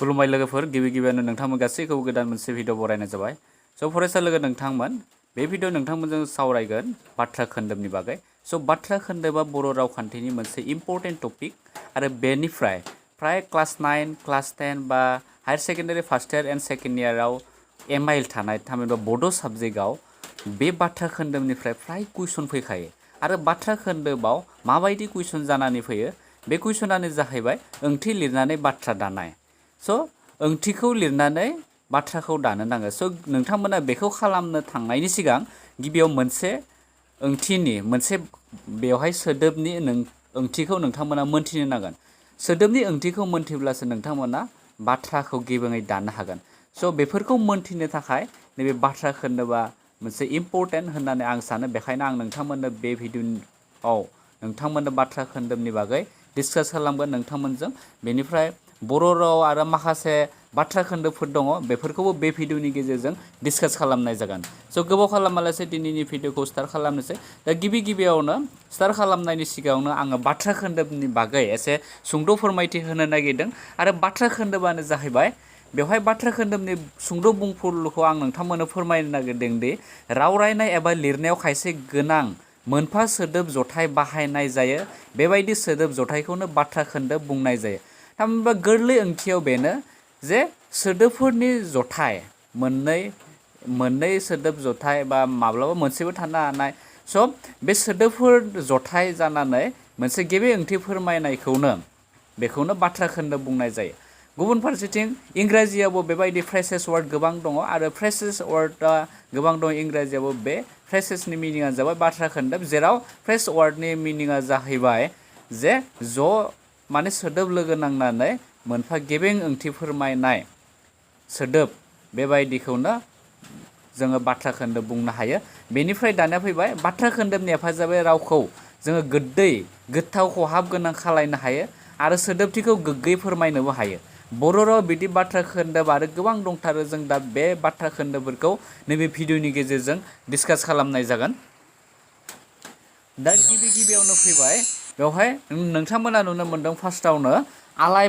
खुलुमबाय लोगोफोर गिबियावनो नोंथांमोन गासैखौबो गोदान मोनसे भिडिअ बरायनाय जाबाय। स' फरायसा लोगो नोंथांमोन बे भिडिअ नोंथांमोनजों सावरायगोन बाथ्रा खोन्दोबनि बागै। स' बाथ्रा खोन्दोबा बर' रावखान्थिनि मोनसे इम्परटेन्ट टपिक आरो बेनिफ्राय प्राय क्लास 9, क्लास 10 बा higher secondary first year and second इयाराव एमआइल थानाय थामहिनबा बड' साबजेक्टआव बे बाथ्रा खोन्दोबनिफ्राय प्राय कुइसन फैखायो आरो बाथ्रा खोन्दोबाव माबायदि कुइसन जानानै फैयो बे कुइसनानो जाहैबाय ओंथि लिरनानै बाथ्रा दानाय। स' ओंथिखौ लिरनानै बाथ्राखौ दानो नाङो। स' नोंथांमोना बेखौ खालामनो थांनायनि सिगां गिबियाव मोनसे ओंथिनि मोनसे बेवहाय सोदोबनि ओंथिखौ नोंथांमोना मोनथिनो नांगोन। सोदोबनि ओंथिखौ मोनथिब्लासो नोंथांमोना बाथ्राखौ गेबेङै दानो हागोन। स' बेफोरखौ मोनथिनो थाखाय नैबे बाथ्रा खोन्दोबा मोनसे इम्परटेन्ट होननानै आं सानो। बेखायनो आं नोंथांमोननो बे भिडिअआव नोंथांमोननो बाथ्रा खोन्दोबनि बागै डिसकास खालामगोन नोंथांमोनजों। बेनिफ्राय बर' राव आरो माखासे बाथ्रा खोन्दोबफोर दङ बेफोरखौबो बे भिडिअनि गेजेरजों डिसकास खालामनाय जागोन। स' गोबाव खालामालासे दिनैनि भिडिअखौ स्टार्ट खालामनोसै। दा गिबियावनो स्टार्ट खालामनायनि सिगाङावनो आङो बाथ्रा खोन्दोबनि बागै एसे सुंद' फोरमायथि होनो नागिरदों आरो बाथ्रा खोन्दोबानो जाहैबाय बेवहाय बाथ्रा खोन्दोबनि सुंद' बुंफुरलुखौ आं नोंथांमोननो फोरमायनो नागिरदों दि राव रायनाय एबा लिरनायाव खायसे गोनां मोनफा सोदोब जथाय बाहायनाय जायो। बेबायदि सोदोब जथायखौनो बाथ्रा खोन्दोब बुंनाय जायो। थामहिनबा गोरलै ओंथियाव बेनो जे सोदोबफोरनि जथाय मोननै सोदोब जथाय बा माब्लाबा मोनसेबो थानो हानाय। स' बे सोदोबफोर जथाय जानानै मोनसे गेबे ओंथि फोरमायनायखौनो बाथ्रा खोन्दोब बुंनाय जायो। गुबुन फारसेथिं इंराजियावबो बेबायदि फ्रेसेस वार्ड गोबां दङ आरो फ्रेसेस वार्डआ गोबां दङ इंराजियावबो। बे फ्रेसेसनि मिनिङा जाबाय बाथ्रा खोन्दोब, जेराव फ्रेस वार्डनि मिनिङा जाहैबाय जे माने सोदोब लोगो नांनानै मोनफा गेबें ओंथि फोरमायनाय सोदोब, बेबायदिखौनो जोङो बाथ्रा खोन्दोब बुंनो हायो। बेनिफ्राय दानिया फैबाय बाथ्रा खोन्दोबनि हेफाजाबै रावखौ जोङो गोदै, गोथाव, खहाब गोनां खालायनो हायो आरो सोदोबथिखौ गोग्गोयै फोरमायनोबो हायो। बर' राव बिदि बाथ्रा खोन्दोब आरो गोबां दंथारो। जों दा बे बाथ्रा खोन्दोबफोरखौ नैबे भिडिअनि गेजेरजों डिसकास खालामनाय जागोन। दा गिबियावनो फैबाय बेवहाय नोंथांमोना नुनो मोनदों फार्स्टआवनो आलाय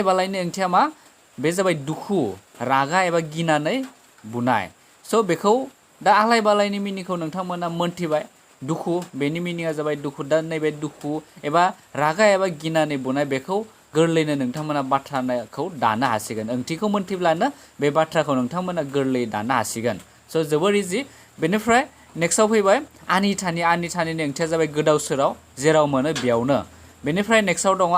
बालायनि ओंथिया मा? बे जाबाय दुखु, रागा एबा गिनानै बुनाय। स' बेखौ दा आलाय बालायनि मिनिंखौ नोंथांमोना मोनथिबाय। दुखु, बेनि मिनिङा जाबाय दुखु। दा नैबे दुखु एबा रागा एबा गिनानै बुनाय बेखौ गोरलैनो नोंथांमोना बाथ्राखौ दानो हासिगोन। ओंथिखौ मोनथिब्लानो बे बाथ्राखौ नोंथांमोना गोरलैयै दानो हासिगोन। स' जोबोर इजि। बेनिफ्राय नेक्स्टआव फैबाय आनि थानिनि ओंथिया जाबाय गोदाव सोराव, जेराव मोनो बेयावनो। बेनिफ्राय नेक्स्टआव दङ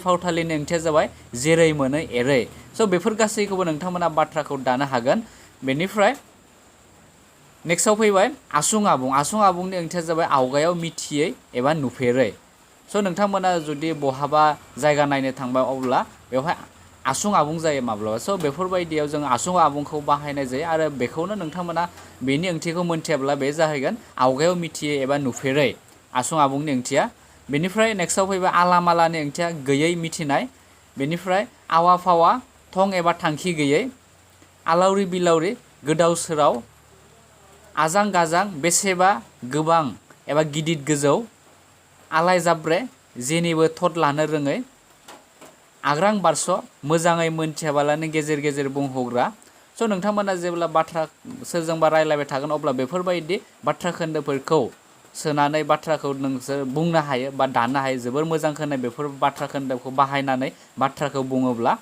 फावथालिनि ओंथिया जाबाय जेरै मोनो एरै। स' बेफोर गासैखौबो नोंथांमोना बाथ्राखौ दानो हागोन। बेनिफ्राय नेक्स्टआव फैबाय आसुं आबुंनि ओंथिया जाबाय आवगायाव मिथियै एबा नुफेरै। स' नोंथांमोना जुदि बहाबा जायगा नायनो थांबाय अब्ला बेवहाय आसुं आबुं जायो माब्लाबा। स' बेफोरबायदियाव जों आसुं आबुंखौ बाहायनाय जायो आरो बेखौनो नोंथांमोना बेनि ओंथिखौ मोनथियाब्ला बे जाहैगोन आवगायाव मिथियै एबा नुफेरै आसुं आबुंनि ओंथिया। बेनिफ्राय नेक्स्टआव फैबाय आला मालानि ओंथिया गैयै, मिथिनाय। बेनिफ्राय आवा फावा, थं एबा थांखि गैयै। आलावरि बिलावरि, गोदाव सोराव। आजां गाजां, बेसेबा गोबां एबा गिदिर गोजौ। आलाय जाब्रे, जेनिबो थद लानो रोङै। आग्रां बारस', मोजाङै मोनथियाबालानो गेजेर गेजेर बुंहरग्रा। स' नोंथांमोना जेब्ला बाथ्रा सोरजोंबा रायलायबाय थागोन अब्ला बेफोरबायदि बाथ्रा खोन्दोबफोरखौ सोनानै बाथ्राखौ नोंसोर बुंनो हायो बा दानो हायो। जोबोर मोजां खोनाय बेफोर बाथ्रा खोन्दोबखौ बाहायनानै बाथ्राखौ बुङोब्ला।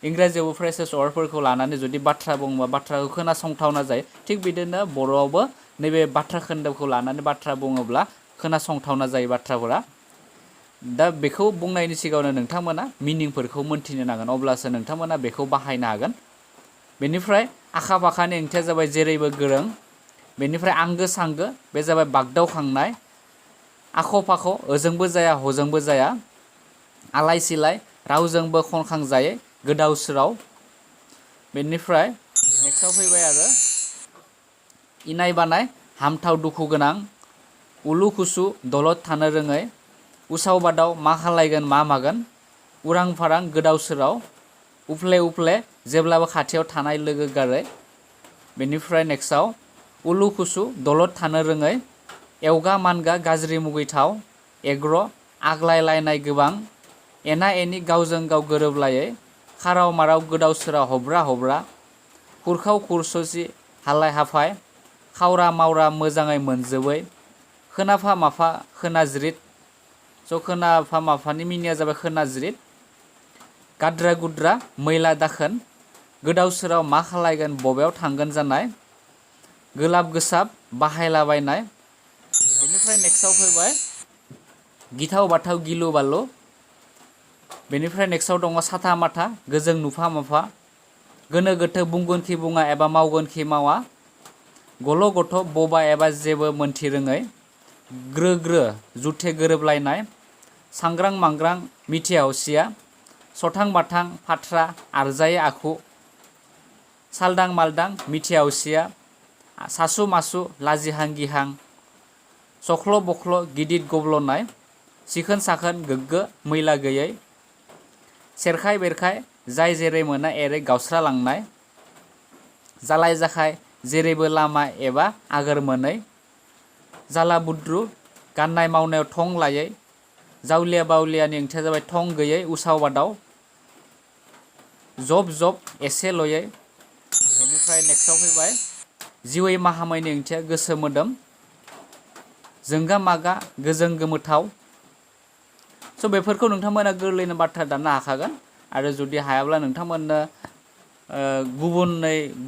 इंराजियावबो फ्रेसेस वार्डफोरखौ लानानै जुदि बाथ्रा बुङोबा बाथ्राखौ खोनासंथावना जायो। थिग बिदिनो बर'आवबो नैबे बाथ्रा खोन्दोबखौ लानानै बाथ्रा बुङोब्ला खोनासंथावना जायो बाथ्राफोरा। दा बेखौ बुंनायनि सिगाङावनो नोंथांमोना मिनिंफोरखौ मोनथिनो नांगोन, अब्लासो नोंथांमोना बेखौ बाहायनो हागोन। बेनिफ्राय आखा फाखानि ओंथिया जाबाय जेरैबो गोरों। बेनिफ्राय आंगो सांगो, बे जाबाय बागदावखांनाय। आख' फाख', ओजोंबो जाया हजोंबो जाया। आलाय सिलाय, रावजोंबो खनखांजायै, गोदाव सोराव। बेनिफ्राय नेक्स्टआव फैबाय आरो इनाय बानाय, हामथाव दुखु गोनां। उलु खुसु, दलद थानो रोङै। उसाव बादाव, मा खालायगोन मा मागोन। उरां फारां, गोदाव सोराव। उफ्ले जेब्लाबो खाथियाव थानाय लोगो गारै। बेनिफ्राय नेक्स्टआव उलु खुसु, दलद थानो रोङै। एवगा मानगा, गाज्रि मुगैथाव। एग्र', आग्लायलायनाय गोबां। एना एनि, गावजों गाव गोरोबलायै। खाराव माराव गोदाव सोराव हब्रा हब्रा खुरखाव खुरस'सि हालाय हाफाय खावरा मावरा मोजाङै मोनजोबै खोनाफा माफा खोनाज्रिद स' खोनाफा माफानि मिनिया जाबाय खोनाज्रिद गाद्रा गुद्रा मैला दाखोन गोदाव सोराव मा खालायगोन बबेयाव थांगोन जानाय गोलाब गोसाब बाहायलाबायनाय। बेनिफ्राय नेक्स्टआव फैबाय गिथाव बाथाव गिलु बालु। बेनिफ्राय नेक्स्टआव दङ साथा माथा गोजों नुफा माफा गोनो गोथो बुंगोन खि बुङा एबा मावगोन खि मावा गल' गथ' बबा एबा जेबो मोनथि रोङै ग्रो ग्रो जुथे गोरोबलायनाय सांग्रां मांग्रां मिथिया हसिया सथां बाथां फाथ्रा आरजायै आखु सालदां मालदां मिथिया हसिया सासु मासु लाजिहां गिहां सख्ल' बख्ल' गिदिर गब्ल'नाय सिखोन साखोन गोग्गो मैला गैयै सेरखाय बेरखाय जाय जेरै मोना एरै गावस्रालांनाय जालाय जाखाय जेरैबो लामा एबा आगोर मोनै जाला बुद्रु गाननाय मावनायाव थं लायै जावलिया बावलियानि ओंथिया जाबाय थं गैयै उसाव बादाव जब जब एसे लयै। बेनिफ्राय नेक्स्टआव फैबाय जिउयै माहामैनि ओंथिया गोसो मोदोम जोंगा मागा गोजों गोमोथाव। स' बेफोरखौ नोंथांमोना गोरलैनो बाथ्रा दाननो हाखागोन आरो जुदि हायाब्ला नोंथांमोननो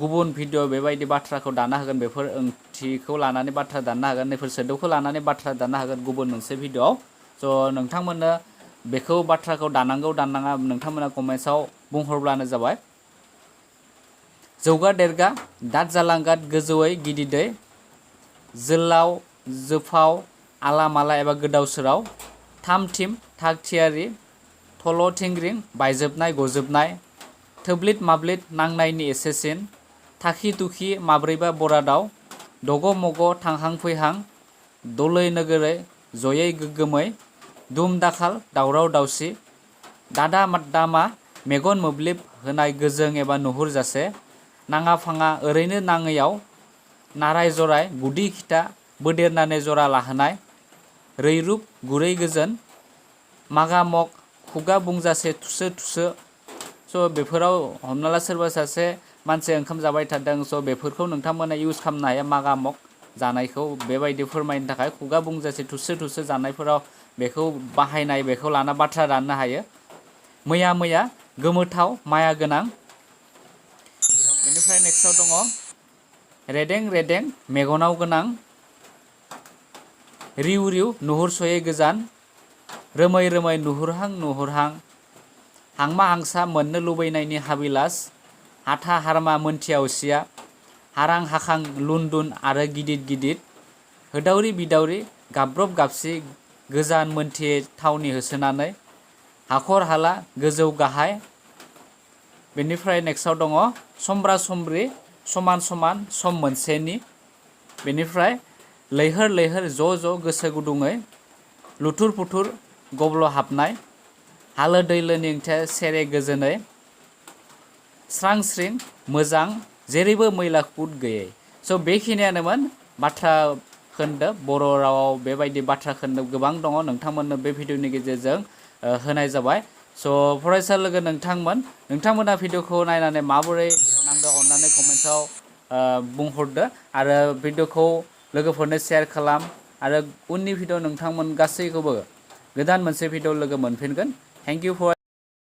गुबुन भिडिअ बेबायदि बाथ्राखौ दाननो हागोन बेफोर ओंथिखौ लानानै बाथ्रा दाननो हागोन बेफोर सोदोबखौ लानानै बाथ्रा दाननो हागोन गुबुन मोनसे भिडिअआव। स' नोंथांमोननो बेखौ बाथ्राखौ दानांगौ दाननाङा नोंथांमोना कमेन्ट्सआव बुंहरब्लानो जाबाय। जौगा देरगा दाद जालांगाद गोजौयै गिदिदै जोलाव जोफाव आला माला एबा गोदाव सोराव थाम थिम थाग थियारि थल' थिंग्रिं बायजोबनाय गजोबनाय थोब्लिद माब्लिद नांनायनि एसेसिन थाखि तुखि माब्रैबा बरादाव दग' मग' थांहां फैहां दलै नोगोरै जयै गोग्गोमै दुम दाखाल दावराव दावसि दादा दामा मेगन मोब्लिब होनाय गोजों एबा नुहुरजासे नाङा फाङा ओरैनो नाङैयाव नाराय जराय गुदि खिथा बोदेरनानै जरा लाहोनाय रैरुब गुरै गोजोन मागा मग खुगा बुंजासे थुसो थुसो। स' बेफोराव हमना ला सोरबा सासे मानसिया ओंखाम जाबाय थादों स' बेफोरखौ नोंथांमोना इउज खालामनो हाया मागा मग जानायखौ बेबायदि फोरमायनो थाखाय खुगा बुंजासे थुसो थुसो जानायफोराव बेखौ बाहायनाय बेखौ लाना बाथ्रा दाननो हायो। मैया मैया गोमोथाव माया गोनां। बेनिफ्राय नेक्स्टआव दङ रेदें रेदें मेगनाव गोनां रिउ रिउ नुहुरस'यै गोजान रोमै रोमै नुहुरहां नुहुरहां हांमा हांसा मोननो लुबैनायनि हाबिलास हाथा हारमा मोनथिया हसिया हारां हाखां लुनदुन आरो गिदिर गिदिर होदावरि बिदावरि गाबब्रब गाबसि गोजान मोनथियै थावनि होसोनानै हाखर हाला गोजौ गाहाय। बेनिफ्राय नेक्स्टआव दङ समब्रा समब्रि समान समान सम मोनसेनि। बेनिफ्राय लैहोर लैहोर ज' ज' गोसो गुदुङै लुथुर पुथुर गब्ल' हाबनाय हालो दैलोनि ओंथिया सेरे गोजोनै स्रां स्रिं मोजां जेरैबो मैला कुट गैयै। स' बेखिनियानोमोन बाथ्रा खोन्दो बर' रावाव बेबायदि बाथ्रा खोन्दो गोबां दङ नोंथांमोननो बे भिडिअनि गेजेरजों होनाय जाबाय। स' फरायसा लोगो नोंथांमोना भिडिअखौ नायनानै माबोरै नांदो अननानै कमेन्ट्सआव बुंहरदो आरो भिडिअखौ लोगोफोरनो शेयार खालाम आरो उननि भिडिअ नोंथांमोन गासैखौबो गोदान मोनसे भिडिअ लोगो मोनफिनगोन। Thank you four